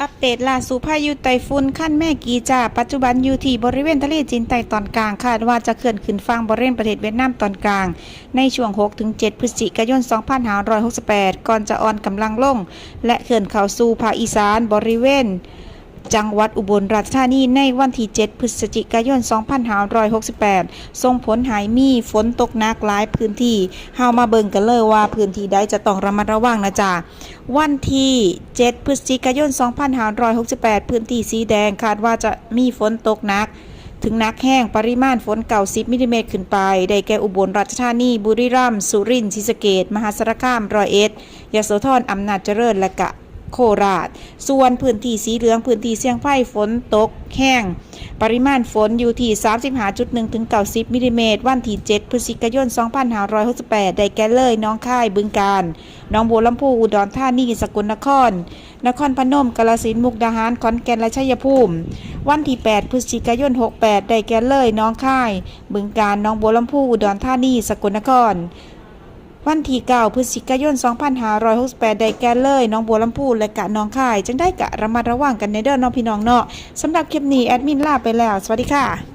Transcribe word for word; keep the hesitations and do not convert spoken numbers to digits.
อัปเดตล่าสุด พายุไต้ฝุ่นคันแมกีจ้า ปัจจุบันอยู่ที่บริเวณทะเลจีนใต้ตอนกลาง คาดว่าจะเคลื่อนขึ้นฝั่งบริเวณประเทศเวียดนามตอนกลาง ในช่วง หกถึงเจ็ด พฤศจิกายน สองพันห้าร้อยหกสิบแปด ก่อนจะอ่อนกำลังลง และเคลื่อนเข้าสู่ภาคอีสานบริเวณ จังหวัดอุบลราชธานีในวันที่ เจ็ด พฤศจิกายน สองพันห้าร้อยหกสิบแปด ส่งผลให้มีฝนตกหนักหลายพื้นที่ เฮามาเบิ่งกันเลยว่าพื้นที่ใดจะต้องระมัดระวังนะจ๊ะ วันที่ เจ็ด พฤศจิกายน สองพันห้าร้อยหกสิบแปด พื้นที่สีแดงคาดว่าจะมีฝนตกหนัก ถึงหนักแฮง ปริมาณฝน เก้าสิบ มิลลิเมตรขึ้นไป ได้แก่อุบลราชธานี บุรีรัมย์ สุรินทร์ ศรีสะเกษ มหาสารคาม ร้อยเอ็ด ยโสธร อำนาจเจริญ และกะโคราช ส่วนพื้นที่สีเหลือง พื้นที่เสี่ยงภัยฝนตกแฮง ปริมาณฝนอยู่ที่ สามสิบห้าจุดหนึ่ง ถึง เก้าสิบ มิลลิเมตร วันที่ เจ็ด พฤศจิกายน สองพันห้าร้อยหกสิบแปด ได้แก่เลย หนองคาย บึงกาฬ หนองบัวลำพู อุดรธานี สกลนคร นครพนม กาฬสินธุ์ มุกดาหาร ขอนแก่น และชัยภูมิ วันที่ แปด พฤศจิกายน หกแปด ได้แก่เลย หนองคาย บึงกาฬ หนองบัวลำพู อุดรธานี สกลนคร วันที่ เก้า พฤศจิกายน สองพันห้าร้อยหกสิบแปด ได้แก่เลย หนองบัวลำพู และกะหนองคาย จังใดกะระมัดระวังกันแหน่เด้อเนาะพี่น้องเนาะ สำหรับคลิปนี้แอดมินลาไปแล้ว สวัสดีค่ะ